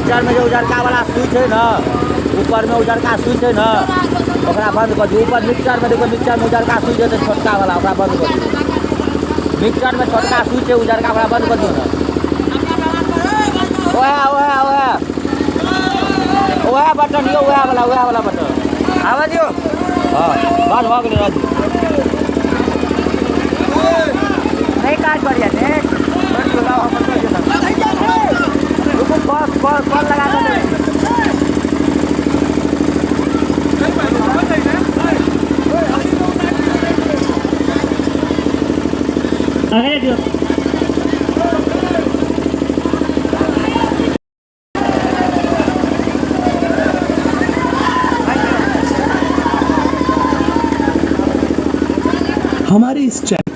मिक्सचरमे जे उजरका वाला स्विच है ने, ऊपरमे उजरका स्विच है ने, ओकरा बंद कऽ दियौ। ऊपर मिक्सचरमे देखियौ, मिक्सचरमे उजरका स्विच हेतै छोटका वाला, ओकरा बंद कऽ दियौ। मिक्सचरमे छोटका स्विच है उजरका, ओकरा बंद कऽ दियौ ने। ओएह ओएह ओएह ओएह बटन यौ, ओएह वाला, ओएह वाला बटन। आबऽ दियौ। हँ, बस भऽ गेलै, रह दियौ। नहि काज बढ़िया छै। रुकू, कॉल कॉल कॉल लगा कऽ दै छी। अरे दियौ। हमारे इस चैनल